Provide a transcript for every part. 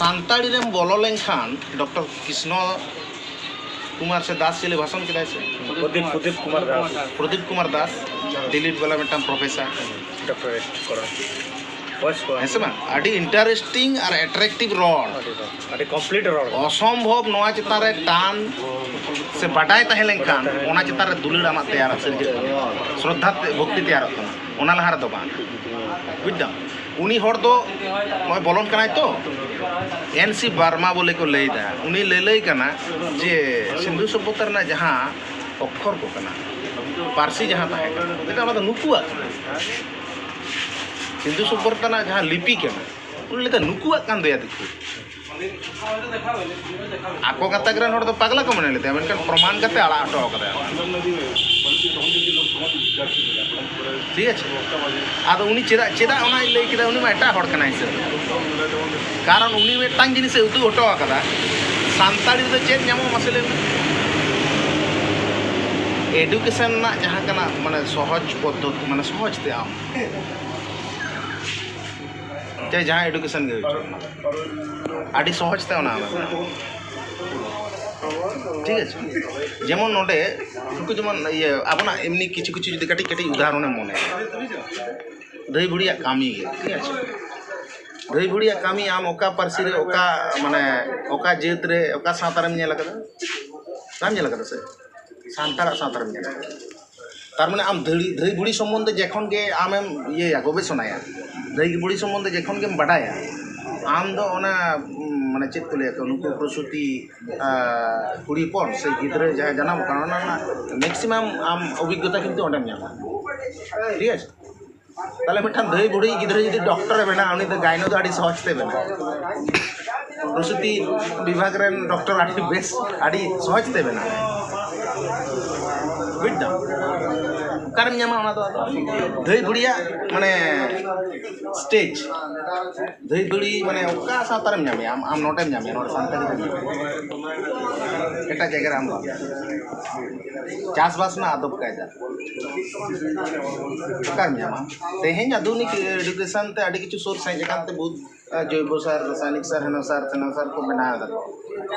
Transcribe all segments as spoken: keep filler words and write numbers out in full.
ᱥᱟᱱᱛᱟᱲᱤ ᱨᱮᱢ ᱵᱚᱞᱚ ᱞᱮᱱᱠᱷᱟᱱ ᱰᱚᱠᱴᱚᱨ ᱠᱨᱤᱥᱱᱚ ᱠᱩᱢᱟᱨ ᱥᱮ ᱫᱟᱥ ᱪᱤᱞᱤ ᱵᱷᱟᱥᱚᱱ ᱠᱮᱫᱟᱭ ᱥᱮ? ᱯᱨᱚᱫᱤᱯ ᱯᱨᱚᱫᱤᱯ ᱠᱩᱢᱟᱨ ᱫᱟᱥ᱾ ᱯᱨᱚᱫᱤᱯ ᱠᱩᱢᱟᱨ ᱫᱟᱥ, ᱰᱤᱞᱤᱴ ᱵᱟᱞᱟ ᱢᱤᱫᱴᱟᱝ ᱯᱨᱚᱯᱷᱮᱥᱟᱨ᱾ ᱰᱚᱠᱴᱚᱨᱮᱴ ᱠᱚᱨᱟᱣ᱾ ᱵᱚᱭᱮᱥ ᱠᱚ᱾ ᱦᱮᱸ ᱥᱮ ᱵᱟᱝ? ᱟᱹᱰᱤ ᱤᱱᱴᱟᱨᱮᱥᱴᱤᱝ ᱟᱨ ᱮᱴᱨᱮᱠᱴᱤᱵᱷ ᱨᱚᱲ᱾ ᱟᱹᱰᱤ ᱠᱚᱢᱯᱞᱤᱴ ᱨᱚᱲ᱾ ᱚᱥᱚᱢᱵᱷᱚᱵ ᱱᱚᱣᱟ ᱪᱮᱛᱟᱱ ᱨᱮ ᱴᱟᱱ ᱥᱮ ᱵᱟᱰᱟᱭ ᱛᱟᱦᱮᱸ ᱞᱮᱱᱠᱷᱟᱱ ᱚᱱᱟ ᱪᱮᱛᱟᱱ ᱨᱮ ᱫᱩᱞᱟᱹᱲ ᱟᱢᱟᱜ ᱛᱮᱭᱟᱨ ᱥᱤᱨᱡᱟᱹᱜ ᱛᱟᱢᱟ, ᱥᱨᱚᱫᱷᱟ ᱛᱮ ᱵᱷᱚᱠᱛᱤ ᱛᱮᱭᱟᱨᱚᱜ ᱛᱟᱢᱟ, ᱚᱱᱟ ᱞᱟᱦᱟ ᱨᱮᱫᱚ ᱵᱟᱝ᱾ ᱵᱩᱡᱽ ᱫᱟᱢ? ᱩᱱᱤ ᱦᱚᱲ ᱫᱚ ᱱᱚᱜᱼᱚᱭ ᱵᱚᱞᱚᱱ ᱠᱟᱱᱟᱭ ᱛᱚ, ᱮᱱ ᱥᱤ ᱵᱟᱨᱢᱟ ᱵᱚᱞᱮ ᱠᱚ ᱞᱟᱹᱭᱫᱟ, ᱩᱱᱤ ᱞᱟᱹᱞᱟᱹᱭ ᱠᱟᱱᱟ ᱡᱮ ᱥᱤᱱᱫᱷᱩ ᱥᱚᱵᱷᱚᱛᱟ ᱨᱮᱱᱟᱜ ᱡᱟᱦᱟᱸ ᱚᱠᱠᱷᱚᱨ ᱠᱚ ᱠᱟᱱᱟ, ᱯᱟᱹᱨᱥᱤ ᱡᱟᱦᱟᱸ ᱛᱟᱦᱮᱸ ᱠᱟᱱᱟ, ᱢᱮᱱᱠᱷᱟᱱ ᱚᱱᱟ ᱫᱚ ᱱᱩᱠᱩᱣᱟᱜ ᱠᱟᱱᱟ᱾ ᱥᱤᱱᱫᱷᱩ ᱥᱚᱵᱷᱚᱛᱟ ᱨᱮᱱᱟᱜ ᱡᱟᱦᱟᱸ ᱞᱤᱯᱤ ᱠᱟᱱᱟ, ᱩᱱᱤ ᱞᱟᱹᱭᱫᱟ ᱱᱩᱠᱩᱣᱟᱜ ᱠᱟᱱ ᱫᱚᱭᱟ ᱫᱤᱠᱩ᱾ ᱟᱠᱚ ᱜᱟᱛᱟᱠ ᱨᱮᱱ ᱦᱚᱲ ᱫᱚ ᱯᱟᱜᱽᱞᱟ ᱠᱚ ᱢᱚᱱᱮ ᱞᱮᱫᱮᱭᱟ, ᱢᱮᱱᱠᱷᱟᱱ ᱯᱨᱚᱢᱟᱱ ᱠᱟᱛᱮ ᱟᱲᱟᱜ ᱦᱚᱴᱚ ᱠᱟᱫᱟᱭ᱾ ᱴᱷᱤᱠ ᱟᱪᱷᱮ? ᱟᱫᱚ ᱩᱱᱤ ᱪᱮᱫᱟᱜ, ᱪᱮᱫᱟᱜ ᱚᱱᱟᱭ ᱞᱟᱹᱭ ᱠᱮᱫᱟ? ᱩᱱᱤ ᱢᱟ ᱮᱴᱟᱜ ᱦᱚᱲ ᱠᱟᱱᱟᱭ ᱥᱮ᱾ ᱠᱟᱨᱚᱱ ᱩᱱᱤ ᱢᱤᱫᱴᱟᱝ ᱡᱤᱱᱤᱥᱮ ᱩᱫᱩᱜ ᱦᱚᱴᱚ ᱟᱠᱟᱫᱟ, ᱥᱟᱱᱛᱟᱲᱤ ᱨᱮᱫᱚ ᱪᱮᱫ ᱧᱟᱢᱚᱜᱼᱟ ᱢᱟᱥᱮ ᱞᱟᱹᱭ ᱢᱮ? ᱮᱰᱩᱠᱮᱥᱚᱱ ᱨᱮᱱᱟᱜ ᱡᱟᱦᱟᱸ ᱠᱟᱱᱟ, ᱢᱟᱱᱮ ᱥᱚᱦᱚᱡᱽ ᱯᱚᱫᱽᱫᱷᱚᱛᱤ, ᱢᱟᱱᱮ ᱥᱚᱦᱚᱡᱽ ᱛᱮ ᱟᱢ ᱪᱟᱦᱮ ᱡᱟᱦᱟᱸ ᱮᱰᱩᱠᱮᱥᱚᱱ ᱜᱮ ᱦᱩᱭ ᱦᱚᱪᱚᱜ, ᱟᱹᱰᱤ ᱥᱚᱦᱚᱡᱽ ᱛᱮ ᱚᱱᱟ ᱢᱮᱱᱟᱜᱼᱟ᱾ ᱴᱷᱤᱠ ᱟᱪᱷᱮ? ᱡᱮᱢᱚᱱ ᱱᱚᱰᱮ ᱩᱱᱠᱩ ᱡᱮᱢᱚᱱ ᱤᱭᱟᱹ ᱟᱵᱚᱱᱟᱜ ᱮᱢᱱᱤ ᱠᱤᱪᱷᱩ ᱠᱤᱪᱷᱩ ᱡᱩᱫᱤ ᱠᱟᱹᱴᱤᱡ ᱠᱟᱹᱴᱤᱡ ᱩᱫᱟᱦᱚᱨᱚᱱᱮᱢ ᱢᱚᱱᱮᱭᱟ, ᱫᱷᱟᱹᱭ ᱵᱷᱩᱲᱤᱭᱟᱜ ᱠᱟᱹᱢᱤ ᱜᱮ, ᱴᱷᱤᱠ ᱟᱪᱷᱮ? ᱫᱷᱟᱹᱭ ᱵᱷᱩᱲᱤᱭᱟᱜ ᱠᱟᱹᱢᱤ ᱟᱢ ᱚᱠᱟ ᱯᱟᱹᱨᱥᱤ ᱨᱮ, ᱚᱠᱟ ᱢᱟᱱᱮ ᱚᱠᱟ ᱡᱟᱹᱛ ᱨᱮ, ᱚᱠᱟ ᱥᱟᱶᱛᱟ ᱨᱮᱢ ᱧᱮᱞ ᱟᱠᱟᱫᱟ? ᱵᱟᱢ ᱧᱮᱞ ᱟᱠᱟᱫᱟ ᱥᱮ? ᱥᱟᱱᱛᱟᱲᱟᱜ ᱥᱟᱶᱛᱟ ᱨᱮᱢ ᱧᱮᱞ ᱟᱠᱟᱫᱟ᱾ ᱛᱟᱨ ᱢᱟᱱᱮ ᱟᱢ ᱫᱷᱟᱹᱲᱤ ᱫᱷᱟᱹᱭ ᱵᱷᱩᱲᱤ ᱥᱚᱢᱵᱚᱱᱫᱷᱮ ᱡᱚᱠᱷᱚᱱ ᱜᱮ ᱟᱢᱮᱢ ᱤᱭᱟᱹᱭᱟ, ᱜᱚᱵᱮᱥᱚᱱᱟᱭᱟ, ᱫᱷᱟᱹᱭ ᱵᱷᱩᱲᱤ ᱥᱚᱢᱵᱚᱱᱫᱷᱮ ᱡᱚᱠᱷᱚᱱ ᱜᱮᱢ ᱵᱟᱰᱟᱭᱟ, ᱟᱢ ᱫᱚ ᱚᱱᱟ ᱩᱢ, ᱢᱟᱱᱮ ᱪᱮᱫ ᱠᱚ ᱞᱟᱹᱭᱟ ᱠᱚ, ᱱᱩᱠᱩ ᱯᱨᱚᱥᱩᱛᱤ, ᱟᱨ ᱠᱩᱲᱤ ᱦᱚᱯᱚᱱ ᱥᱮ ᱜᱤᱫᱽᱨᱟᱹ ᱡᱟᱦᱟᱸᱭ ᱡᱟᱱᱟᱢ ᱠᱟᱱᱟ, ᱚᱱᱟ ᱨᱮᱱᱟᱜ ᱢᱮᱠᱥᱤᱢᱟᱢ ᱟᱢ ᱚᱵᱷᱤᱜᱽᱜᱚᱛᱟ ᱠᱤᱱᱛᱩ ᱚᱸᱰᱮᱢ ᱧᱟᱢᱟ᱾ ᱴᱷᱤᱠ ᱟᱪᱷᱮ? ᱛᱟᱦᱞᱮ ᱢᱤᱫᱴᱟᱝ ᱫᱷᱟᱹᱭ ᱵᱷᱩᱲᱤ ᱜᱤᱫᱽᱨᱟᱹ ᱡᱩᱫᱤ ᱰᱚᱠᱴᱚᱨᱮ ᱵᱮᱱᱟᱜᱼᱟ, ᱩᱱᱤ ᱫᱚ ᱜᱟᱭᱱᱳ ᱫᱚ ᱟᱹᱰᱤ ᱥᱚᱦᱚᱡᱽ ᱛᱮ ᱵᱮᱱᱟᱜᱼᱟ᱾ ᱯᱨᱚᱥᱩᱛᱤ ᱵᱤᱵᱷᱟᱜᱽ ᱨᱮᱱ ᱰᱚᱠᱴᱚᱨ ᱟᱹᱰᱤ ᱵᱮᱥ, ᱟᱹᱰᱤ ᱥᱚᱦᱚᱡᱽ ᱛᱮ ᱵᱮᱱᱟᱜᱼᱟ᱾ ᱵᱩᱡᱽ ᱫᱟᱢ? ᱚᱠᱟᱨᱮᱢ ᱧᱟᱢᱟ ᱚᱱᱟ ᱫᱚ? ᱟᱫᱚ ᱫᱷᱟᱹᱭ ᱵᱷᱩᱲᱤᱭᱟᱜ ᱢᱟᱱᱮ ᱥᱴᱮᱡᱽ, ᱫᱷᱟᱹᱭ ᱵᱷᱩᱲᱤ ᱢᱟᱱᱮ ᱚᱠᱟ ᱥᱟᱶᱛᱟ ᱨᱮᱢ ᱧᱟᱢᱮᱭᱟ? ᱟᱢ, ᱟᱢ ᱱᱚᱰᱮᱢ ᱧᱟᱢᱮᱭᱟ, ᱱᱚᱰᱮ ᱥᱟᱱᱛᱟᱲᱤ ᱨᱮᱢ ᱧᱟᱢᱮᱭᱟ, ᱮᱴᱟᱜ ᱡᱟᱭᱜᱟ ᱨᱮ ᱟᱢ ᱵᱟᱢ ᱧᱟᱢᱮᱭᱟ᱾ ᱪᱟᱥᱵᱟᱥ ᱨᱮᱱᱟᱜ ᱟᱫᱚᱵ ᱠᱟᱭᱫᱟ ᱚᱠᱟᱨᱮᱢ ᱧᱟᱢᱟ? ᱛᱮᱦᱮᱧ ᱟᱫᱷᱩᱱᱤᱠ ᱮᱰᱩᱠᱮᱥᱚᱱ ᱛᱮ ᱟᱹᱰᱤ ᱠᱤᱪᱷᱩ ᱥᱳᱨᱥ ᱦᱮᱡ ᱟᱠᱟᱱ ᱛᱮ ᱵᱚᱦᱩᱛ ᱡᱳᱭᱵᱚ ᱥᱟᱨ, ᱨᱟᱥᱟᱭᱱᱤᱠ ᱥᱟᱨ, ᱦᱮᱱᱚ ᱥᱟᱨ ᱛᱮᱱᱚ ᱥᱟᱨ ᱠᱚ ᱵᱮᱱᱟᱣ ᱫᱟᱠᱚ᱾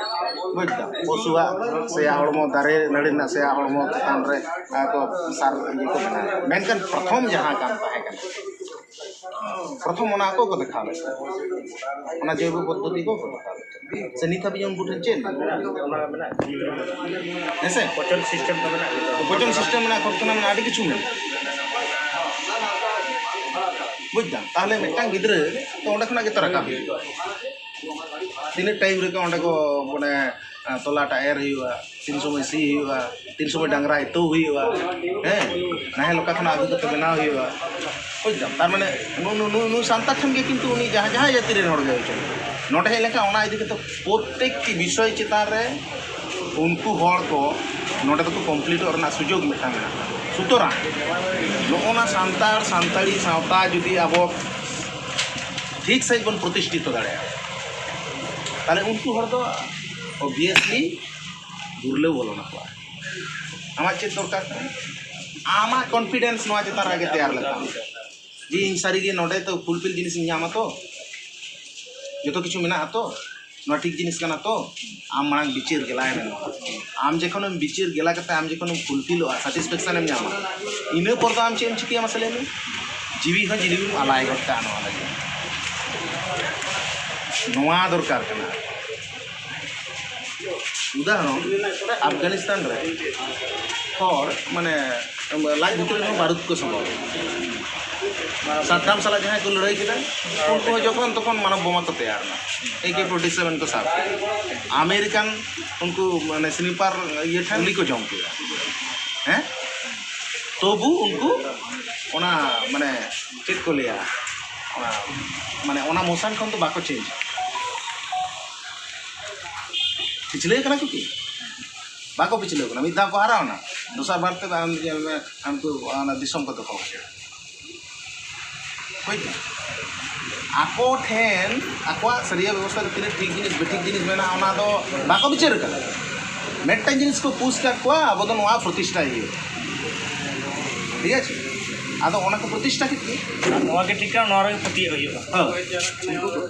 ᱵᱩᱡᱽ ᱫᱟᱢ? ᱯᱚᱥᱩᱣᱟᱜ ᱥᱮᱭᱟ ᱦᱚᱲᱢᱚ, ᱫᱟᱨᱮ ᱱᱟᱹᱲᱤ ᱨᱮᱱᱟᱜ ᱥᱮᱭᱟ ᱦᱚᱲᱢᱚ ᱪᱮᱛᱟᱱ ᱨᱮ ᱟᱨ ᱠᱚ ᱥᱟᱨ ᱤᱭᱟᱹ ᱠᱚ ᱵᱮᱱᱟᱣ ᱫᱟ᱾ ᱢᱮᱱᱠᱷᱟᱱ ᱯᱨᱚᱛᱷᱚᱢ ᱡᱟᱦᱟᱸ ᱠᱟᱱ ᱛᱟᱦᱮᱸ ᱠᱟᱱᱟ, ᱯᱨᱚᱛᱷᱚᱢ ᱚᱱᱟ ᱠᱚ ᱠᱚ ᱫᱮᱠᱷᱟᱣ ᱞᱮᱫ ᱛᱟᱦᱮᱸ᱾ ᱚᱱᱟ ᱡᱳᱭᱵᱚ ᱯᱚᱫᱽᱫᱷᱚᱛᱤ ᱠᱚ ᱠᱚ ᱫᱮᱠᱷᱟᱣ ᱞᱮᱫ ᱛᱟᱦᱮᱸ᱾ ᱥᱮ ᱱᱤᱛ ᱦᱟᱹᱵᱤᱡ ᱩᱱᱠᱩ ᱴᱷᱮᱱ ᱪᱮᱫ ᱢᱮᱱᱟᱜᱼᱟ? ᱦᱮᱸ ᱥᱮ? ᱯᱚᱪᱚᱱ ᱥᱤᱥᱴᱮᱢ ᱫᱚ ᱢᱮᱱᱟᱜ ᱜᱮᱭᱟ᱾ ᱯᱚᱪᱚᱱ ᱥᱤᱥᱴᱮᱢ ᱢᱮᱱᱟᱜᱼᱟ, ᱠᱷᱚᱛ ᱠᱷᱟᱱᱟ ᱢᱮᱱᱟᱜᱼᱟ, ᱟᱹᱰᱤ ᱠᱤᱪᱷᱩ ᱢᱮᱱᱟᱜᱼᱟ᱾ ᱵᱩᱡᱽ ᱫᱟᱢ? ᱛᱟᱦᱚᱞᱮ ᱢᱤᱫᱴᱟᱝ ᱜᱤᱫᱽᱨᱟᱹ ᱛᱚ ᱚᱸᱰᱮ ᱠᱷᱚᱱᱟᱜ ᱜᱮᱛᱚ ᱨᱟᱠᱟᱵ ᱦᱩᱭᱩᱜᱼᱟ᱾ ᱛᱤᱱᱟᱹᱜ ᱴᱟᱭᱤᱢ ᱨᱮ ᱚᱸᱰᱮ ᱠᱚ ᱢᱟᱱᱮ, ᱟᱸ, ᱛᱚᱞᱟᱴᱟᱜ ᱮᱨ ᱦᱩᱭᱩᱜᱼᱟ, ᱛᱤᱱ ᱥᱚᱢᱚᱭ ᱥᱤ ᱦᱩᱭᱩᱜᱼᱟ, ᱛᱤᱱ ᱥᱚᱢᱚᱭ ᱰᱟᱝᱨᱟ ᱤᱛᱟᱹᱣ ᱦᱩᱭᱩᱜᱼᱟ, ᱦᱮᱸ, ᱱᱟᱦᱮᱞ ᱚᱠᱟ ᱠᱷᱚᱱᱟᱜ ᱟᱹᱜᱩ ᱠᱟᱛᱮ ᱵᱮᱱᱟᱣ ᱦᱩᱭᱩᱜᱼᱟ᱾ ᱵᱩᱡᱽ ᱫᱟᱢ? ᱛᱟᱨ ᱢᱟᱱᱮ ᱱᱩ-, ᱱᱩ-, ᱱᱩ-, ᱱᱩᱭ ᱥᱟᱱᱛᱟᱲ ᱴᱷᱮᱱ ᱜᱮ ᱠᱤᱱᱛᱩ ᱩᱱᱤ ᱡᱟᱦᱟᱸ, ᱡᱟᱦᱟᱸ ᱡᱟᱹᱛᱤ ᱨᱮᱱ ᱦᱚᱲ ᱜᱮ ᱦᱩᱭ ᱦᱚᱪᱚᱱ, ᱱᱚᱰᱮ ᱦᱮᱡ ᱞᱮᱱᱠᱷᱟᱱ ᱚᱱᱟ ᱤᱫᱤ ᱠᱟᱛᱮ ᱯᱨᱚᱛᱛᱮᱠᱴᱤ ᱵᱤᱥᱚᱭ ᱪᱮᱛᱟᱱ ᱨᱮ ᱩᱱᱠᱩ ᱦᱚᱲ ᱠᱚ ᱱᱚᱰᱮ ᱫᱚᱠᱚ ᱠᱚᱢᱯᱞᱤᱴᱚᱜ ᱨᱮᱱᱟᱜ ᱥᱩᱡᱳᱜᱽ ᱢᱤᱫᱴᱟᱝ ᱢᱮᱱᱟᱜᱼᱟ᱾ ᱥᱩᱛᱚᱨᱟᱝ ᱱᱚᱜᱼᱚ ᱱᱟ ᱥᱟᱱᱛᱟᱲ, ᱥᱟᱱᱛᱟᱲᱤ ᱥᱟᱶᱛᱟ ᱡᱩᱫᱤ ᱟᱵᱚ ᱴᱷᱤᱠ ᱥᱟᱺᱦᱤᱡ ᱵᱚᱱ ᱯᱨᱚᱛᱤᱥᱴᱷᱤᱛᱚ ᱫᱟᱲᱮᱭᱟᱜᱼᱟ, ᱛᱟᱦᱞᱮ ᱩᱱᱠᱩ ᱦᱚᱲ ᱫᱚ ᱚᱵᱤᱭᱟᱥᱞᱤ ᱜᱩᱨᱞᱟᱹᱣ ᱵᱚᱞᱚᱱ ᱟᱠᱚᱣᱟ᱾ ᱟᱢᱟᱜ ᱪᱮᱫ ᱫᱚᱨᱠᱟᱨ ᱠᱟᱱᱟ? ᱟᱢᱟᱜ ᱠᱚᱱᱯᱷᱤᱰᱮᱱᱥ ᱱᱚᱣᱟ ᱪᱮᱛᱟᱱ ᱨᱮ ᱟᱜᱮ ᱛᱮᱭᱟᱨ ᱞᱮᱛᱟᱢ ᱡᱮ ᱤᱧ ᱥᱟᱹᱨᱤᱜᱮ ᱱᱚᱰᱮ ᱛᱚ ᱯᱷᱩᱞᱯᱷᱤᱞ ᱡᱤᱱᱤᱥ ᱤᱧ ᱧᱟᱢᱟ ᱛᱚ, ᱡᱚᱛᱚ ᱠᱤᱪᱷᱩ ᱢᱮᱱᱟᱜᱼᱟ ᱛᱚ, ᱱᱚᱣᱟ ᱴᱷᱤᱠ ᱡᱤᱱᱤᱥ ᱠᱟᱱᱟ ᱛᱚ᱾ ᱟᱢ ᱢᱟᱲᱟᱝ ᱵᱤᱪᱟᱹᱨ ᱜᱮᱞᱟᱭ ᱢᱮ᱾ ᱟᱢ ᱡᱚᱠᱷᱚᱱᱮᱢ ᱵᱤᱪᱟᱹᱨ ᱜᱮᱞᱟ ᱠᱟᱛᱮ ᱟᱢ ᱡᱚᱠᱷᱚᱱᱮᱢ ᱯᱷᱩᱞᱯᱷᱤᱞᱚᱜᱼᱟ, ᱥᱟᱴᱤᱥᱯᱷᱮᱠᱥᱚᱱ ᱮᱢ ᱧᱟᱢᱟ, ᱤᱱᱟᱹ ᱯᱚᱨ ᱫᱚ ᱟᱢ ᱪᱮᱫ ᱮᱢ ᱪᱤᱠᱟᱹᱭᱟ ᱢᱟᱥᱮ ᱞᱟᱹᱭ ᱢᱮ? ᱡᱤᱣᱤ ᱦᱚᱸ ᱡᱤᱣᱤᱢ ᱟᱞᱟᱭ ᱜᱚᱫ ᱠᱟᱜᱼᱟ ᱱᱚᱣᱟ ᱞᱟᱹᱜᱤᱫ᱾ ᱱᱚᱣᱟ ᱫᱚᱨᱠᱟᱨ ᱠᱟᱱᱟ᱾ ᱩᱫᱟᱦᱚᱨᱚᱱ, ᱟᱯᱷᱜᱟᱱᱤᱥᱛᱟᱱ ᱨᱮ ᱦᱚᱲ ᱢᱟᱱᱮ ᱞᱟᱡ ᱵᱷᱤᱛᱨᱤ ᱨᱮᱦᱚᱸ ᱵᱟᱹᱨᱩᱫ ᱠᱚ ᱥᱟᱢᱵᱟᱣ᱾ ᱥᱟᱫᱫᱟᱢ ᱥᱟᱞᱟᱜ ᱡᱟᱦᱟᱸᱭ ᱠᱚ ᱞᱟᱹᱲᱦᱟᱹᱭ ᱠᱮᱫᱟ, ᱩᱱᱠᱩ ᱦᱚᱸ ᱡᱚᱠᱷᱚᱱ ᱛᱚᱠᱷᱚᱱ ᱢᱟᱱᱚᱵ ᱵᱳᱢᱟ ᱠᱚ ᱛᱮᱭᱟᱨ ᱮᱱᱟ, ᱮ ᱠᱮ ᱯᱷᱳᱨᱴᱤ ᱥᱮᱵᱷᱮᱱ ᱠᱚ ᱥᱟᱵ ᱠᱮᱫᱟ᱾ ᱟᱢᱮᱨᱤᱠᱟᱱ ᱩᱱᱠᱩ ᱢᱟᱱᱮ ᱥᱱᱤᱯᱟᱨ ᱤᱭᱟᱹ ᱴᱷᱮᱱ ᱜᱩᱞᱤ ᱠᱚ ᱡᱚᱢ ᱠᱮᱫᱟ, ᱦᱮᱸ, ᱛᱚᱵᱩ ᱩᱱᱠᱩ ᱚᱱᱟ ᱢᱟᱱᱮ ᱪᱮᱫ ᱠᱚ ᱞᱟᱹᱭᱟ, ᱚᱱᱟ ᱢᱟᱱᱮ ᱚᱱᱟ ᱢᱳᱥᱟᱱ ᱠᱷᱚᱱ ᱫᱚ ᱵᱟᱠᱚ ᱪᱮᱧᱡᱽ᱾ ᱯᱤᱪᱷᱞᱟᱹ ᱠᱟᱱᱟ ᱠᱚ ᱠᱤ? ᱵᱟᱠᱚ ᱯᱤᱪᱷᱞᱟᱹ ᱠᱟᱱᱟ᱾ ᱢᱤᱫ ᱫᱷᱟᱣ ᱠᱚ ᱦᱟᱨᱟᱣᱱᱟ, ᱫᱚᱥᱟᱨ ᱵᱟᱨ ᱛᱮ ᱟᱢ ᱧᱮᱞ ᱢᱮ, ᱩᱱᱠᱩ ᱚᱱᱟ ᱫᱤᱥᱚᱢ ᱠᱚ ᱫᱚᱠᱷᱚᱞ ᱠᱮᱫᱟ᱾ ᱦᱳᱭ ᱠᱤ? ᱟᱠᱚ ᱴᱷᱮᱱ ᱟᱠᱚᱣᱟᱜ ᱥᱟᱹᱨᱤᱭᱟᱹ ᱵᱮᱵᱚᱥᱛᱷᱟ ᱨᱮ ᱛᱤᱱᱟᱹᱜ ᱴᱷᱤᱠ ᱡᱤᱱᱤᱥ, ᱵᱮᱴᱷᱤᱠ ᱡᱤᱱᱤᱥ ᱢᱮᱱᱟᱜᱼᱟ, ᱚᱱᱟ ᱫᱚ ᱵᱟᱠᱚ ᱵᱤᱪᱟᱹᱨ ᱠᱟᱫᱟ᱾ ᱢᱤᱫᱴᱟᱝ ᱡᱤᱱᱤᱥ ᱠᱚ ᱯᱩᱥ ᱠᱟᱫ ᱠᱚᱣᱟ, ᱟᱵᱚ ᱫᱚ ᱱᱚᱣᱟ ᱯᱨᱚᱛᱤᱥᱴᱷᱟᱭ ᱦᱩᱭᱩᱜᱼᱟ᱾ ᱴᱷᱤᱠ ᱟᱪᱷᱮ? ᱟᱫᱚ ᱚᱱᱟ ᱠᱚ ᱯᱨᱚᱛᱤᱥᱴᱷᱟ ᱠᱮᱫ ᱜᱮ᱾ ᱱᱚᱣᱟ ᱜᱮ ᱴᱷᱤᱠᱟ, ᱱᱚᱣᱟ ᱨᱮᱜᱮ ᱯᱟᱹᱛᱭᱟᱹᱜ ᱦᱩᱭᱩᱜᱼᱟ᱾ ᱦᱮᱸ, ᱩᱱᱠᱩ ᱠᱚ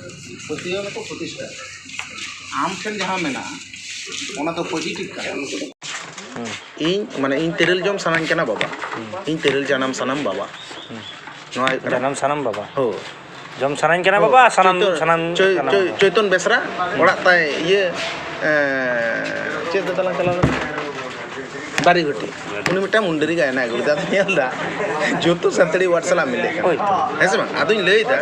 ᱯᱟᱹᱛᱭᱟᱹᱣ ᱱᱟᱠᱚ ᱯᱨᱚᱛᱤᱥᱴᱷᱟ᱾ ᱟᱢ ᱴᱷᱮᱱ ᱡᱟᱦᱟᱸ ᱢᱮᱱᱟᱜᱼᱟ, ᱚᱱᱟ ᱫᱚ ᱯᱚᱡᱤᱴᱤᱵᱷ ᱠᱟᱱᱟ᱾ ᱤᱧ, ᱢᱟᱱᱮ, ᱤᱧ ᱛᱮᱨᱮᱞ ᱡᱚᱢ ᱥᱟᱱᱟᱧ ᱠᱟᱱᱟ ᱵᱟᱵᱟ᱾ ᱤᱧ ᱛᱮᱨᱮᱞ ᱡᱟᱱᱟᱢ ᱥᱟᱱᱟᱢ ᱵᱟᱵᱟ᱾ ᱱᱚᱣᱟ ᱦᱩᱭᱩᱜ ᱠᱟᱱᱟ᱾ ᱡᱟᱱᱟᱢ ᱥᱟᱱᱟᱢ ᱵᱟᱵᱟ᱾ ᱦᱳᱭ᱾ ᱡᱚᱢ ᱥᱟᱱᱟᱧ ᱠᱟᱱᱟ ᱦᱳᱭ᱾ ᱵᱟᱵᱟ, ᱥᱟᱱᱟᱢ, ᱪᱳᱭᱛᱚ-, ᱥᱟᱱᱟᱢ ᱪᱳᱭ-, ᱥᱟᱱᱟᱢ ᱪᱳᱭ-, ᱵᱟᱵᱟ᱾ ᱪᱳᱭᱛᱚᱱ ᱵᱮᱥᱨᱟ ᱚᱲᱟᱜ ᱛᱟᱭ ᱤᱭᱟᱹ, ᱮᱸ, ᱪᱮᱫ ᱫᱚ ᱛᱟᱞᱟᱝ ᱪᱟᱞᱟᱣ ᱞᱮᱱᱟ? ᱫᱟᱨᱮ ᱜᱷᱩᱴᱤ᱾ ᱩᱱᱤ ᱢᱤᱫᱴᱟᱝ ᱢᱩᱱᱰᱟᱹᱨᱤ ᱜᱟᱭᱱᱟ ᱟᱹᱜᱩ ᱞᱮᱫᱟ᱾ ᱟᱫᱚ ᱧᱮᱞ ᱫᱟ, ᱡᱚᱛᱚ ᱥᱟᱱᱛᱟᱲᱤ ᱣᱟᱨᱰ ᱥᱟᱞᱟᱜ ᱢᱤᱞᱟᱹᱜ ᱠᱟᱱᱟ᱾ ᱦᱳᱭ᱾ ᱦᱮᱸ ᱥᱮ ᱵᱟᱝ? ᱟᱫᱚᱧ ᱞᱟᱹᱭ ᱫᱟ,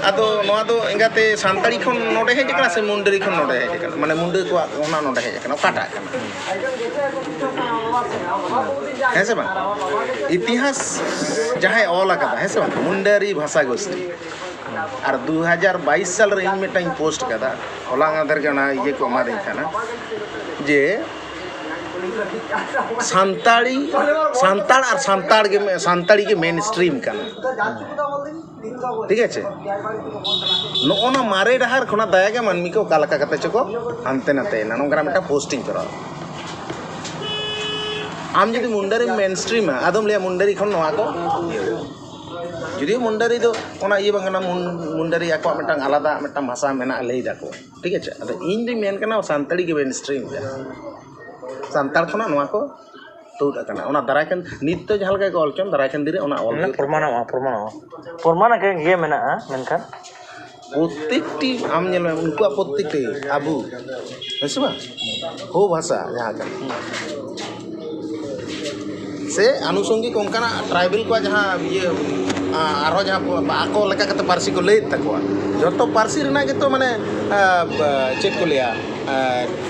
ᱟᱫᱚ ᱱᱚᱣᱟ ᱫᱚ ᱮᱸᱜᱟᱛᱮ ᱥᱟᱱᱛᱟᱲᱤ ᱠᱷᱚᱱ ᱱᱚᱰᱮ ᱦᱮᱡ ᱟᱠᱟᱱᱟ ᱥᱮ ᱢᱩᱱᱰᱟᱹᱨᱤ ᱠᱷᱚᱱ ᱱᱚᱰᱮ ᱦᱮᱡ ᱟᱠᱟᱱᱟ? ᱢᱟᱱᱮ ᱢᱩᱱᱰᱟᱹ ᱠᱚᱣᱟᱜ ᱚᱱᱟ ᱱᱚᱰᱮ ᱦᱮᱡ ᱟᱠᱟᱱᱟ, ᱚᱠᱟᱴᱟᱜ ᱠᱟᱱᱟ? ᱦᱮᱸ ᱥᱮ ᱵᱟᱝ? ᱤᱛᱤᱦᱟᱥ ᱡᱟᱦᱟᱸᱭ ᱚᱞ ᱟᱠᱟᱫᱟ, ᱦᱮᱸ ᱥᱮ ᱵᱟᱝ? ᱢᱩᱱᱰᱟᱹᱨᱤ ᱵᱷᱟᱥᱟ ᱜᱳᱥᱴᱤ᱾ ᱟᱨ ᱫᱩ ᱦᱟᱡᱟᱨ ᱵᱟᱭᱤᱥ ᱥᱟᱞ ᱨᱮ ᱤᱧ ᱢᱤᱫᱴᱟᱝ ᱤᱧ ᱯᱳᱥᱴ ᱠᱟᱫᱟ, ᱦᱚᱞᱟ ᱢᱟᱫᱷᱮᱨ ᱜᱮ ᱚᱱᱟ ᱤᱭᱟᱹ ᱠᱚ ᱮᱢᱟᱫᱤᱧ ᱛᱟᱦᱮᱱᱟ, ᱡᱮ ᱥᱟᱱᱛᱟᱲᱤ, ᱥᱟᱱᱛᱟᱲ ᱟᱨ ᱥᱟᱱᱛᱟᱲ ᱜᱮ, ᱥᱟᱱᱛᱟᱲᱤ ᱜᱮ ᱢᱮᱱ ᱥᱴᱨᱤᱢ ᱠᱟᱱᱟ᱾ ᱴᱷᱤᱠ ᱟᱪᱷᱮ? ᱱᱚᱜᱼᱚ ᱱᱟ ᱢᱟᱨᱮ ᱰᱟᱦᱟᱨ ᱠᱷᱚᱱᱟᱜ ᱫᱟᱭᱟ ᱜᱮ ᱢᱟᱹᱱᱢᱤ ᱠᱚ ᱚᱠᱟ ᱞᱮᱠᱟ ᱠᱟᱛᱮ ᱪᱚᱠᱚ ᱦᱟᱱᱛᱮ ᱱᱟᱛᱮᱭᱮᱱᱟ, ᱱᱚᱝᱠᱟᱱᱟᱜ ᱢᱤᱫᱴᱟᱝ ᱯᱳᱥᱴ ᱤᱧ ᱠᱚᱨᱟᱣᱟ᱾ ᱟᱢ ᱡᱩᱫᱤ ᱢᱩᱱᱰᱟᱹᱨᱤᱢ ᱢᱮᱱ ᱥᱴᱨᱤᱢᱟ, ᱟᱫᱚᱢ ᱞᱟᱹᱭᱟ ᱢᱩᱱᱰᱟᱹᱨᱤ ᱠᱷᱚᱱ ᱱᱚᱣᱟ ᱠᱚ ᱤᱭᱟᱹ᱾ ᱡᱩᱫᱤ ᱢᱩᱱᱰᱟᱹᱨᱤ ᱫᱚ ᱚᱱᱟ ᱤᱭᱟᱹ ᱵᱟᱝ ᱠᱟᱱᱟ, ᱢᱩᱱ-, ᱢᱩᱱᱰᱟᱹᱨᱤ ᱟᱠᱚᱣᱟᱜ ᱢᱤᱫᱴᱟᱝ ᱟᱞᱟᱫᱟ ᱢᱤᱫᱴᱟᱝ ᱵᱷᱟᱥᱟ ᱢᱮᱱᱟᱜᱼᱟ, ᱞᱟᱹᱭ ᱫᱟᱠᱚ, ᱴᱷᱤᱠ ᱟᱪᱷᱮ? ᱟᱫᱚ ᱤᱧ ᱫᱩᱧ ᱢᱮᱱ ᱠᱟᱱᱟ ᱥᱟᱱᱛᱟᱲᱤ ᱜᱮ ᱢᱮᱱ ᱥᱴᱨᱤᱢ ᱨᱮ, ᱥᱟᱱᱛᱟᱲ ᱠᱷᱚᱱᱟᱜ ᱱᱚᱣᱟ ᱠᱚ ᱛᱩᱫ ᱟᱠᱟᱱᱟ᱾ ᱚᱱᱟ ᱫᱟᱨᱟᱭ ᱠᱟᱱ, ᱱᱤᱛ ᱫᱚ ᱡᱟᱦᱟᱸ ᱞᱮᱠᱟ ᱜᱮᱠᱚ ᱚᱞ ᱦᱚᱪᱚᱱ, ᱫᱟᱨᱟᱭ ᱠᱟᱱ ᱫᱤᱱ ᱨᱮ ᱚᱱᱟ ᱚᱞ ᱢᱟᱱᱮ ᱦᱩᱭᱩᱜ ᱛᱟᱵᱚᱱᱟ᱾ ᱯᱨᱚᱢᱟᱱᱚᱜᱼᱟ, ᱯᱨᱚᱢᱟᱱᱚᱜᱼᱟ᱾ ᱯᱨᱚᱢᱟᱱ ᱜᱮ ᱢᱮᱱᱟᱜᱼᱟ, ᱢᱮᱱᱠᱷᱟᱱ ᱯᱨᱚᱛᱮᱠᱴᱤ, ᱟᱢ ᱧᱮᱞ ᱢᱮ, ᱩᱱᱠᱩᱣᱟᱜ ᱯᱨᱚᱛᱮᱠᱴᱤ ᱟᱵᱚ, ᱦᱮᱸ ᱥᱮ ᱵᱟᱝ? ᱦᱳ ᱵᱷᱟᱥᱟ ᱡᱟᱦᱟᱸ ᱠᱟᱱᱟ, ᱥᱮ ᱟᱱᱩᱥᱚᱝᱜᱤᱠ ᱚᱱᱠᱟᱱᱟᱜ ᱴᱨᱟᱭᱵᱮᱞ ᱠᱚᱣᱟᱜ ᱡᱟᱦᱟᱸ ᱤᱭᱟᱹ, ᱟ-, ᱟᱨᱦᱚᱸ ᱡᱟᱦᱟᱸ ᱟᱠᱚ ᱞᱮᱠᱟ ᱠᱟᱛᱮ ᱯᱟᱹᱨᱥᱤ ᱠᱚ ᱞᱟᱹᱭᱮᱫ ᱛᱟᱠᱚᱣᱟ, ᱡᱚᱛᱚ ᱯᱟᱹᱨᱥᱤ ᱨᱮᱱᱟᱜ ᱜᱮᱛᱚ, ᱢᱟᱱᱮ, ᱟ, ᱵᱟ-, ᱪᱮᱫ ᱠᱚ ᱞᱟᱹᱭᱟ, ᱟ,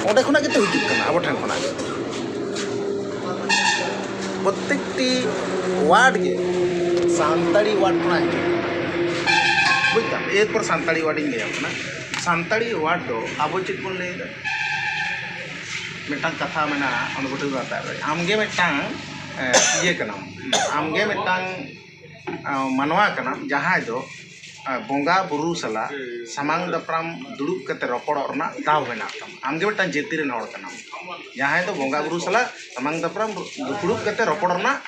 ᱚᱸᱰᱮ ᱠᱷᱚᱱᱟᱜ ᱜᱮᱛᱚ ᱦᱤᱡᱩᱜ ᱠᱟᱱᱟ, ᱟᱵᱚ ᱴᱷᱮᱱ ᱠᱷᱚᱱᱟᱜ ᱜᱮ᱾ ᱯᱨᱚᱛᱮᱠᱴᱤ ᱣᱟᱨᱰ ᱜᱮ ᱥᱟᱱᱛᱟᱲᱤ ᱣᱟᱨᱰ ᱠᱷᱚᱱᱟᱜ ᱦᱤᱡᱩᱜ ᱠᱟᱱᱟ᱾ ᱵᱩᱡᱽ ᱫᱟᱢ? ᱮᱨᱯᱚᱨ ᱥᱟᱱᱛᱟᱲᱤ ᱣᱟᱨᱰ ᱤᱧ ᱞᱟᱹᱭᱟᱢ ᱠᱟᱱᱟ᱾ ᱥᱟᱱᱛᱟᱲᱤ ᱣᱟᱨᱰ ᱫᱚ ᱟᱵᱚ ᱪᱮᱫ ᱵᱚᱱ ᱞᱟᱹᱭᱫᱟ? ᱢᱤᱫᱴᱟᱝ ᱠᱟᱛᱷᱟ ᱢᱮᱱᱟᱜᱼᱟ, ᱚᱱᱟ ᱠᱚᱴᱷᱮᱱ ᱵᱟᱛᱟᱣ ᱨᱮ᱾ ᱟᱢᱜᱮ ᱢᱤᱫᱴᱟᱝ, ᱮ, ᱤᱭᱟᱹ ᱠᱟᱱᱟᱢ, ᱟᱢᱜᱮ ᱢᱤᱫᱴᱟᱝ, ᱮ, ᱢᱟᱱᱣᱟ ᱠᱟᱱᱟᱢ, ᱡᱟᱦᱟᱸᱭ ᱫᱚ, ᱮ, ᱵᱚᱸᱜᱟ ᱵᱩᱨᱩ ᱥᱟᱞᱟᱜ ᱥᱟᱢᱟᱝ ᱫᱟᱯᱨᱟᱢ ᱫᱩᱲᱩᱵ ᱠᱟᱛᱮ ᱨᱚᱯᱚᱲᱚᱜ ᱨᱮᱱᱟᱜ ᱫᱟᱣ ᱢᱮᱱᱟᱜ ᱛᱟᱢᱟ᱾ ᱟᱢᱜᱮ ᱢᱤᱫᱴᱟᱝ ᱡᱟᱹᱛᱤ ᱨᱮᱱ ᱦᱚᱲ ᱠᱟᱱᱟᱢ, ᱡᱟᱦᱟᱸᱭ ᱫᱚ ᱵᱚᱸᱜᱟ ᱵᱩᱨᱩ ᱥᱟᱞᱟᱜ ᱥᱟᱢᱟᱝ ᱫᱟᱯᱨᱟᱢ ᱫᱩᱯᱲᱩᱵ ᱠᱟᱛᱮ ᱨᱚᱯᱚᱲ ᱨᱮᱱᱟᱜ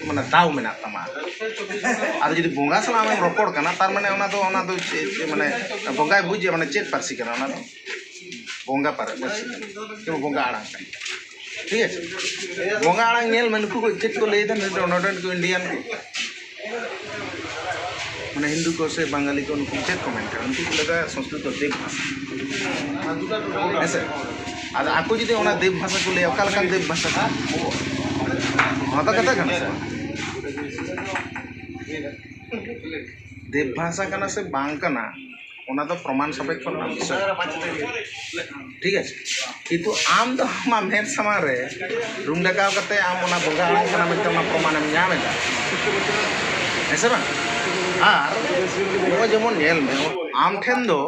ᱢᱟᱱᱮ ᱫᱟᱣ ᱢᱮᱱᱟᱜ ᱛᱟᱢᱟ᱾ ᱟᱫᱚ ᱡᱩᱫᱤ ᱵᱚᱸᱜᱟ ᱥᱟᱞᱟᱜ ᱟᱢᱮᱢ ᱨᱚᱯᱚᱲ ᱠᱟᱱᱟ, ᱛᱟᱨ ᱢᱟᱱᱮ ᱚᱱᱟ ᱫᱚ, ᱚᱱᱟ ᱫᱚ ᱪᱮᱫ, ᱪᱮᱫ ᱢᱟᱱᱮ ᱵᱚᱸᱜᱟᱭ ᱵᱩᱡᱟ, ᱢᱟᱱᱮ ᱪᱮᱫ ᱯᱟᱹᱨᱥᱤ ᱠᱟᱱᱟ ᱚᱱᱟ ᱫᱚ? ᱵᱚᱸᱜᱟ ᱯᱟᱹᱨ-, ᱯᱟᱹᱨᱥᱤ ᱠᱟᱱᱟ, ᱡᱮᱢᱚᱱ ᱵᱚᱸᱜᱟ ᱟᱲᱟᱝ ᱠᱟᱱᱟ᱾ ᱴᱷᱤᱠ ᱟᱪᱷᱮ, ᱵᱚᱸᱜᱟ ᱟᱲᱟᱝ ᱧᱮᱞ ᱢᱮ, ᱱᱩᱠᱩ ᱠᱚ ᱪᱮᱫ ᱠᱚ ᱞᱟᱹᱭᱫᱟ, ᱱᱚᱰᱮ ᱠᱚ ᱤᱱᱰᱤᱭᱟᱱ ᱠᱚ, ᱢᱟᱱᱮ ᱦᱤᱱᱫᱩ ᱠᱚ ᱥᱮ ᱵᱟᱝᱜᱟᱞᱤ ᱠᱚ, ᱱᱩᱠᱩ ᱪᱮᱫ ᱠᱚ ᱢᱮᱱ ᱠᱟᱱᱟ? ᱩᱱᱠᱩ ᱠᱚ ᱞᱟᱹᱭᱫᱟ ᱥᱚᱝᱥᱠᱨᱤᱛ ᱫᱚ ᱫᱮᱵᱽ ᱵᱷᱟᱥᱟ᱾ ᱦᱮᱸ ᱥᱮ? ᱟᱫᱚ ᱟᱠᱚ ᱡᱩᱫᱤ ᱚᱱᱟ ᱫᱮᱵᱽ ᱵᱷᱟᱥᱟ ᱠᱚ ᱞᱟᱹᱭᱟ, ᱚᱠᱟ ᱞᱮᱠᱟᱱ ᱫᱮᱵᱽ ᱵᱷᱟᱥᱟ ᱠᱟᱱᱟ? ᱱᱚᱣᱟ ᱫᱚ ᱠᱟᱛᱷᱟ ᱠᱟᱱᱟ ᱥᱮ ᱵᱟᱝ? ᱫᱮᱵᱽ ᱵᱷᱟᱥᱟ ᱠᱟᱱᱟ ᱥᱮ ᱵᱟᱝ ᱠᱟᱱᱟ, ᱚᱱᱟ ᱫᱚ ᱯᱨᱚᱢᱟᱱ ᱥᱟᱯᱮᱠᱠᱷᱚ ᱨᱮᱱᱟᱜ ᱵᱤᱥᱚᱭ᱾ ᱴᱷᱤᱠ ᱟᱪᱷᱮ, ᱠᱤᱱᱛᱩ ᱟᱢ ᱫᱚ ᱟᱢᱟᱜ ᱢᱮᱫ ᱥᱟᱢᱟᱝ ᱨᱮ ᱨᱩᱢ ᱰᱟᱠᱟᱣ ᱠᱟᱛᱮ ᱟᱢ ᱚᱱᱟ ᱵᱚᱸᱜᱟ ᱟᱲᱟᱝ ᱠᱟᱱᱟ ᱢᱮᱱᱛᱮ ᱚᱱᱟ ᱯᱨᱚᱢᱟᱱᱮᱢ ᱧᱟᱢ ᱮᱫᱟ, ᱦᱮᱸ ᱥᱮ ᱵᱟᱝ? ᱟᱨ ᱱᱚᱜᱼᱚᱭ ᱡᱮᱢᱚᱱ ᱧᱮᱞ ᱢᱮ, ᱟᱢ ᱴᱷᱮᱱ ᱫᱚ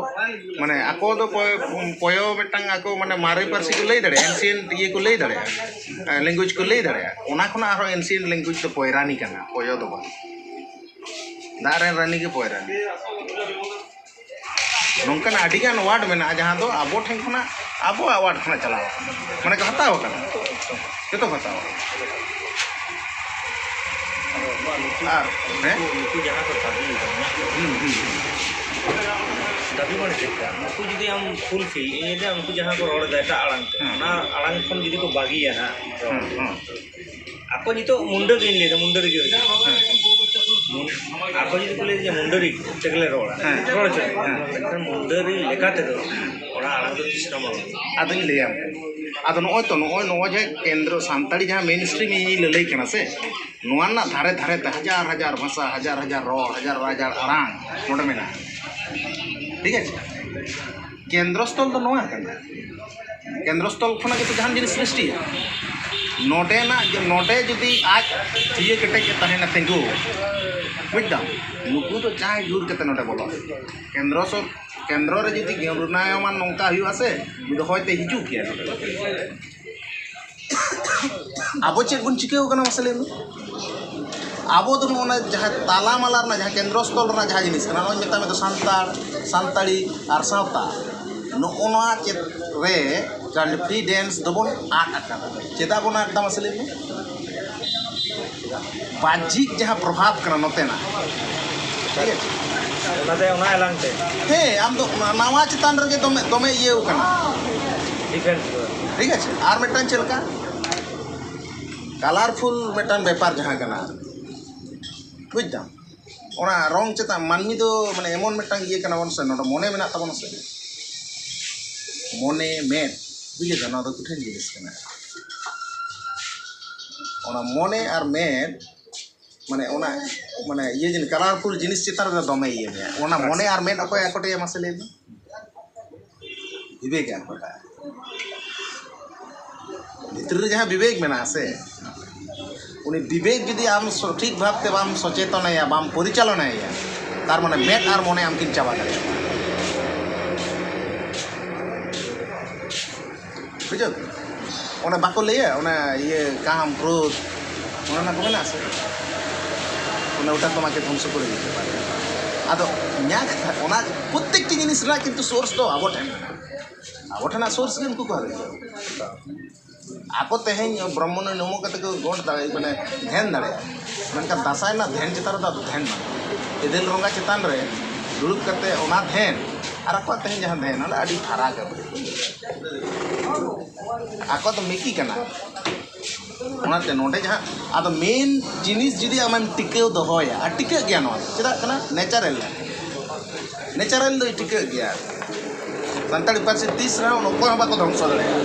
ᱢᱟᱱᱮ ᱟᱠᱚ ᱫᱚ ᱯᱚᱭ-, ᱯᱚᱭᱚ ᱢᱤᱫᱴᱟᱝ ᱟᱠᱚ ᱢᱟᱱᱮ ᱢᱟᱨᱮ ᱯᱟᱹᱨᱥᱤ ᱠᱚ ᱞᱟᱹᱭ ᱫᱟᱲᱮᱭᱟᱜᱼᱟ, ᱮᱱᱥᱤᱭᱮᱱᱴ ᱤᱭᱟᱹ ᱠᱚ ᱞᱟᱹᱭ ᱫᱟᱲᱮᱭᱟᱜᱼᱟ, ᱞᱮᱝᱜᱩᱭᱮᱡᱽ ᱠᱚ ᱞᱟᱹᱭ ᱫᱟᱲᱮᱭᱟᱜᱼᱟ, ᱚᱱᱟ ᱠᱷᱚᱱᱟᱜ ᱟᱨᱦᱚᱸ ᱮᱱᱥᱤᱭᱮᱱᱴ ᱞᱮᱝᱜᱩᱭᱮᱡᱽ ᱫᱚ ᱯᱚᱭᱨᱟᱱᱤ ᱠᱟᱱᱟ, ᱯᱚᱭᱚ ᱫᱚ ᱵᱟᱝ᱾ ᱫᱟᱜ ᱨᱮᱱ ᱨᱟᱹᱱᱤ ᱜᱮ ᱯᱚᱭᱨᱟᱱᱤ᱾ ᱱᱚᱝᱠᱟᱱ ᱟᱹᱰᱤᱜᱟᱱ ᱣᱟᱨᱰ ᱢᱮᱱᱟᱜᱼᱟ, ᱡᱟᱦᱟᱸ ᱫᱚ ᱟᱵᱚ ᱴᱷᱮᱱ ᱠᱷᱚᱱᱟᱜ, ᱟᱵᱚᱣᱟᱜ ᱣᱟᱨᱰ ᱠᱷᱚᱱᱟᱜ ᱪᱟᱞᱟᱣ ᱟᱠᱟᱱᱟ, ᱢᱟᱱᱮ ᱠᱚ ᱦᱟᱛᱟᱣ ᱟᱠᱟᱱᱟ, ᱡᱚᱛᱚ ᱠᱚ ᱦᱟᱛᱟᱣ ᱟᱠᱟᱱᱟ᱾ ᱟᱨ, ᱦᱮᱸ? ᱱᱩᱠᱩ ᱡᱟᱦᱟᱸ ᱠᱚ ᱫᱟᱹᱵᱤ ᱮᱫᱟ, ᱦᱩᱸ, ᱦᱩᱸ, ᱦᱩᱸ᱾ ᱫᱟᱹᱵᱤ ᱢᱟᱱᱮ ᱪᱮᱫ ᱞᱮᱠᱟ? ᱱᱩᱠᱩ ᱡᱩᱫᱤ ᱟᱢ ᱯᱷᱩᱞᱯᱷᱤᱞ, ᱤᱧ ᱞᱟᱹᱭᱫᱟ, ᱩᱱᱠᱩ ᱡᱟᱦᱟᱸ ᱠᱚ ᱨᱚᱲ ᱮᱫᱟ ᱮᱴᱟᱜ ᱟᱲᱟᱝ ᱛᱮ, ᱦᱩᱸ᱾ ᱚᱱᱟ ᱟᱲᱟᱝ ᱠᱷᱚᱱ ᱡᱩᱫᱤ ᱠᱚ ᱵᱟᱹᱜᱤᱭᱟ ᱱᱟᱦᱟᱜ ᱨᱚᱲ, ᱦᱩᱸ, ᱦᱩᱸ᱾ ᱟᱠᱚ ᱱᱤᱛᱚᱜ ᱢᱩᱱᱰᱟᱹᱨᱤ ᱞᱟᱹᱭ ᱫᱟ, ᱢᱩᱱᱰᱟᱹᱨᱤ ᱜᱮ ᱦᱩᱭᱩᱜᱼᱟ᱾ ᱦᱮᱸ᱾ ᱢᱩᱱ-, ᱟᱠᱚ ᱡᱩᱫᱤ ᱠᱚ ᱞᱟᱹᱭ ᱡᱮ ᱢᱩᱱᱰᱟᱹᱨᱤ ᱛᱮᱜᱮᱞᱮ ᱨᱚᱲᱟ, ᱦᱮᱸ᱾ ᱨᱚᱲ ᱦᱚᱪᱚ᱾ ᱦᱮᱸ᱾ ᱢᱮᱱᱠᱷᱟᱱ ᱢᱩᱱᱰᱟᱹᱨᱤ ᱞᱮᱠᱟ ᱛᱮᱫᱚ ᱚᱱᱟ ᱟᱲᱟᱝ ᱫᱚ ᱛᱤᱥ ᱨᱮᱦᱚᱸ ᱵᱟᱝ ᱦᱩᱭᱩᱜᱼᱟ᱾ ᱟᱫᱚᱧ ᱞᱟᱹᱭᱟᱢ ᱠᱟᱱᱟ᱾ ᱟᱫᱚ ᱱᱚᱜᱼᱚᱭ ᱛᱚ, ᱱᱚᱜᱼᱚᱭ, ᱱᱚᱜᱼᱚᱭ ᱡᱮ ᱠᱮᱱᱫᱨᱚ ᱥᱟᱱᱛᱟᱲᱤ ᱡᱟᱦᱟᱸ ᱢᱮᱱ ᱥᱴᱨᱤᱢ ᱤᱧᱤᱧ ᱞᱟᱹᱞᱟᱹᱭ ᱠᱟᱱᱟ ᱥᱮ, ᱱᱚᱣᱟ ᱨᱮᱱᱟᱜ ᱫᱷᱟᱨᱮ ᱫᱷᱟᱨᱮ ᱛᱮ ᱦᱟᱡᱟᱨ ᱦᱟᱡᱟᱨ ᱵᱷᱟᱥᱟ, ᱦᱟᱡᱟᱨ ᱦᱟᱡᱟᱨ ᱨᱚᱲ, ᱦᱟᱡᱟᱨ ᱦᱟᱡᱟᱨ ᱟᱲᱟᱝ ᱱᱚᱰᱮ ᱢᱮᱱᱟᱜᱼᱟ᱾ ᱴᱷᱤᱠ ᱟᱪᱷᱮ? ᱠᱮᱱᱫᱨᱚ ᱥᱛᱷᱚᱞ ᱫᱚ ᱱᱚᱣᱟ ᱠᱟᱱᱟ᱾ ᱠᱮᱱᱫᱨᱚ ᱥᱛᱷᱚᱞ ᱠᱷᱚᱱᱟᱜ ᱜᱮᱛᱚ ᱡᱟᱦᱟᱱ ᱡᱤᱱᱤᱥ ᱥᱨᱤᱥᱴᱤᱜᱼᱟ᱾ ᱱᱚᱰᱮᱱᱟᱜ ᱡᱮ, ᱱᱚᱰᱮ ᱡᱩᱫᱤ ᱟᱡ ᱛᱷᱤᱭᱟᱹ ᱠᱮᱴᱮᱡ ᱮ ᱛᱟᱦᱮᱱᱟ, ᱛᱤᱸᱜᱩ, ᱵᱩᱡᱽ ᱫᱟᱢ, ᱱᱩᱠᱩ ᱫᱚ ᱡᱟᱦᱟᱸᱭ ᱡᱳᱨ ᱠᱟᱛᱮ ᱱᱚᱰᱮ ᱵᱚᱞᱚᱜ᱾ ᱠᱮᱱᱫᱨᱚ ᱥᱚᱨ-, ᱠᱮᱱᱫᱨᱚ ᱨᱮ ᱡᱩᱫᱤ ᱜᱷᱩᱨᱱᱟᱭᱚᱢᱟᱱ ᱱᱚᱝᱠᱟ ᱦᱩᱭᱩᱜᱼᱟ ᱥᱮ, ᱩᱱᱤ ᱫᱚ ᱦᱚᱭᱛᱮ ᱦᱤᱡᱩᱜ ᱜᱮᱭᱟ ᱱᱚᱰᱮ᱾ ᱟᱵᱚ ᱪᱮᱫ ᱵᱚᱱ ᱪᱤᱠᱟᱹᱣ ᱠᱟᱱᱟ ᱢᱟᱥᱮ ᱞᱟᱹᱭ ᱢᱮ? ᱟᱵᱚ ᱫᱚ ᱱᱚᱜᱼᱚ ᱱᱟ ᱡᱟᱦᱟᱸ ᱛᱟᱞᱟᱢᱟᱞᱟ ᱨᱮᱱᱟᱜ, ᱡᱟᱦᱟᱸ ᱠᱮᱱᱫᱨᱚ ᱥᱛᱷᱚᱞ ᱨᱮᱱᱟᱜ ᱡᱟᱦᱟᱸ ᱡᱤᱱᱤᱥ ᱠᱟᱱᱟ, ᱱᱚᱜᱼᱚᱭ ᱢᱮᱛᱟᱜ ᱢᱮ ᱫᱚ ᱥᱟᱱᱛᱟᱲ, ᱥᱟᱱᱛᱟᱲᱤ ᱟᱨ ᱥᱟᱶᱛᱟ, ᱱᱚᱜᱼᱚ ᱱᱚᱣᱟ ᱪᱮᱫ ᱨᱮ ᱠᱚᱱᱯᱷᱤᱰᱮᱱᱥ ᱫᱚᱵᱚᱱ ᱟᱫ ᱟᱠᱟᱫᱟ᱾ ᱪᱮᱫᱟᱜ ᱵᱚᱱ ᱟᱫ ᱮᱫᱟ ᱢᱟᱥᱮ ᱞᱟᱹᱭ ᱢᱮ? ᱵᱟᱦᱨᱮ ᱡᱟᱦᱟᱸ ᱯᱨᱚᱵᱷᱟᱵᱽ ᱠᱟᱱᱟ ᱱᱚᱛᱮᱱᱟᱜ, ᱴᱷᱤᱠ ᱟᱪᱷᱮ? ᱚᱱᱟᱛᱮ ᱚᱱᱟ ᱮᱞᱟᱝ ᱛᱮ ᱦᱮᱸ, ᱟᱢ ᱫᱚ ᱱᱟᱣᱟ ᱪᱮᱛᱟᱱ ᱨᱮᱜᱮ ᱫᱚᱢᱮ ᱫᱚᱢᱮ ᱤᱭᱟᱹᱣ ᱠᱟᱱᱟ᱾ ᱰᱤᱯᱷᱮᱱᱥ ᱫᱚ᱾ ᱴᱷᱤᱠ ᱟᱪᱷᱮ, ᱟᱨ ᱢᱤᱫᱴᱟᱝ ᱪᱮᱫ ᱞᱮᱠᱟ ᱠᱟᱞᱟᱨᱯᱷᱩᱞ ᱢᱤᱫᱴᱟᱝ ᱵᱮᱯᱟᱨ ᱡᱟᱦᱟᱸ ᱠᱟᱱᱟ, ᱵᱩᱡᱽ ᱫᱟᱢ? ᱚᱱᱟ ᱨᱚᱝ ᱪᱮᱛᱟᱱ ᱢᱟᱹᱱᱢᱤ ᱫᱚ ᱢᱟᱱᱮ ᱮᱢᱚᱱ ᱢᱤᱫᱴᱟᱝ ᱤᱭᱟᱹ ᱠᱟᱱᱟ ᱵᱚᱱ ᱥᱮ, ᱱᱚᱰᱮ ᱢᱚᱱᱮ ᱢᱮᱱᱟᱜ ᱛᱟᱵᱚᱱᱟ ᱥᱮ, ᱢᱚᱱᱮ ᱢᱮᱫ, ᱵᱩᱡᱷᱟᱹᱣ ᱫᱟ? ᱱᱚᱣᱟ ᱫᱚ ᱠᱚᱴᱷᱤᱱ ᱡᱤᱱᱤᱥ ᱠᱟᱱᱟ᱾ ᱚᱱᱟ ᱢᱚᱱᱮ ᱟᱨ ᱢᱮᱫ ᱢᱟᱱᱮ ᱚᱱᱟ ᱢᱟᱱᱮ ᱤᱭᱟᱹ ᱡᱤᱱᱤᱥ, ᱠᱟᱞᱟᱨᱯᱷᱩᱞ ᱡᱤᱱᱤᱥ ᱪᱮᱛᱟᱱ ᱨᱮᱫᱚ ᱫᱚᱢᱮ ᱤᱭᱟᱹ ᱢᱮᱭᱟ᱾ ᱚᱱᱟ ᱢᱚᱱᱮ ᱟᱨ ᱢᱮᱫ ᱚᱠᱚᱭ ᱟᱠᱚᱴᱮᱭᱟ ᱢᱟᱥᱮ ᱞᱟᱹᱭ ᱢᱮ? ᱵᱤᱵᱮᱠ ᱮ ᱟᱠᱚᱴᱟ᱾ ᱵᱷᱤᱛᱨᱤ ᱨᱮ ᱡᱟᱦᱟᱸ ᱵᱤᱵᱮᱠ ᱢᱮᱱᱟᱜᱼᱟ ᱥᱮ, ᱩᱱᱤ ᱵᱤᱵᱮᱠ ᱡᱩᱫᱤ ᱟᱢ ᱥᱚᱴᱷᱤᱠ ᱵᱷᱟᱵᱽᱛᱮ ᱵᱟᱢ ᱥᱚᱪᱮᱛᱚᱱᱟᱭᱟ, ᱵᱟᱢ ᱯᱚᱨᱤᱪᱟᱞᱚᱱᱟᱭᱟ, ᱛᱟᱨ ᱢᱟᱱᱮ ᱢᱮᱫ ᱟᱨ ᱢᱚᱱᱮ ᱟᱢ ᱠᱤᱱ ᱪᱟᱵᱟ ᱫᱟᱲᱮᱭᱟᱜᱼᱟ᱾ ᱵᱩᱡᱷᱟᱹᱣ? ᱚᱱᱟ ᱵᱟᱠᱚ ᱞᱟᱹᱭᱟ, ᱚᱱᱟ ᱤᱭᱟᱹ ᱠᱟᱢ, ᱠᱨᱳᱫᱷ, ᱚᱱᱟ ᱚᱱᱟ ᱠᱚ ᱢᱮᱱᱟᱜᱼᱟ ᱥᱮ? ᱚᱱᱟ ᱳᱴᱟ ᱛᱚᱢᱟᱠᱮ ᱫᱷᱚᱝᱥᱚ ᱠᱚᱨᱮ ᱫᱤᱛᱮ ᱯᱟᱨᱮ᱾ ᱟᱫᱚ ᱤᱧᱟᱹᱜ ᱠᱟᱛᱷᱟ, ᱚᱱᱟ ᱯᱨᱚᱛᱮᱠᱴᱤ ᱡᱤᱱᱤᱥ ᱨᱮᱱᱟᱜ ᱠᱤᱱᱛᱩ ᱥᱳᱨᱥ ᱫᱚ ᱟᱵᱚ ᱴᱷᱮᱱ ᱢᱮᱱᱟᱜᱼᱟ᱾ ᱟᱵᱚ ᱴᱷᱮᱱᱟᱜ ᱥᱳᱨᱥ ᱜᱮ ᱩᱱᱠᱩ ᱠᱚ ᱦᱟᱨᱟ ᱦᱚᱪᱚ ᱟᱠᱚ᱾ ᱛᱮᱦᱮᱧ ᱵᱨᱚᱦᱢᱚᱱ ᱱᱚᱢᱚ ᱠᱟᱛᱮ ᱠᱚ ᱜᱚᱰ ᱫᱟᱲᱮ, ᱢᱟᱱᱮ ᱫᱷᱮᱱ ᱫᱟᱲᱮᱭᱟᱜᱼᱟ, ᱢᱮᱱᱠᱷᱟᱱ ᱫᱟᱸᱥᱟᱭ ᱨᱮᱱᱟᱜ ᱫᱷᱮᱱ ᱪᱮᱛᱟᱱ ᱨᱮᱫᱚ ᱟᱫᱚ ᱫᱷᱮᱱ ᱵᱟᱝ᱾ ᱮᱫᱮᱞ ᱨᱚᱸᱜᱟ ᱪᱮᱛᱟᱱ ᱨᱮ ᱫᱩᱲᱩᱵ ᱠᱟᱛᱮ ᱚᱱᱟ ᱫᱷᱮᱱ ᱟᱨ ᱟᱠᱚᱣᱟᱜ ᱛᱮᱦᱮᱧ ᱡᱟᱦᱟᱸ ᱫᱷᱮᱱ, ᱚᱱᱟ ᱟᱹᱰᱤ ᱯᱷᱟᱨᱟᱠ ᱟᱠᱚ᱾ ᱟᱠᱚ ᱫᱚ ᱢᱤᱫ ᱜᱮ ᱠᱟᱱᱟ᱾ ᱚᱱᱟᱛᱮ ᱱᱚᱰᱮ ᱡᱟᱦᱟᱸ ᱟᱫᱚ ᱢᱮᱱ ᱡᱤᱱᱤᱥ ᱡᱩᱫᱤ ᱟᱢᱮᱢ ᱴᱤᱠᱟᱹᱣ ᱫᱚᱦᱚᱭᱟ, ᱟᱨ ᱴᱤᱠᱟᱹᱜ ᱜᱮᱭᱟ ᱱᱚᱣᱟ ᱫᱚ, ᱪᱮᱫᱟᱜ ᱠᱟᱱᱟ? ᱱᱮᱪᱟᱨᱟᱞ, ᱱᱮᱪᱟᱨᱟᱞ ᱫᱚ ᱴᱤᱠᱟᱹᱜ ᱜᱮᱭᱟ᱾ ᱥᱟᱱᱛᱟᱲᱤ ᱯᱟᱹᱨᱥᱤ ᱛᱤᱥ ᱨᱮᱦᱚᱸ ᱚᱠᱚᱭ ᱦᱚᱸ ᱵᱟᱠᱚ ᱫᱷᱚᱝᱥᱚ ᱫᱟᱲᱮᱭᱟᱜᱼᱟ,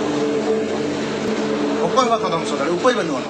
ᱚᱠᱚᱭ ᱦᱚᱸ ᱵᱟᱠᱚ ᱫᱷᱚᱝᱥᱚ ᱫᱟᱲᱮᱭᱟᱜᱼᱟ, ᱩᱯᱟᱹᱭ ᱵᱟᱹᱱᱩᱜᱼᱟ᱾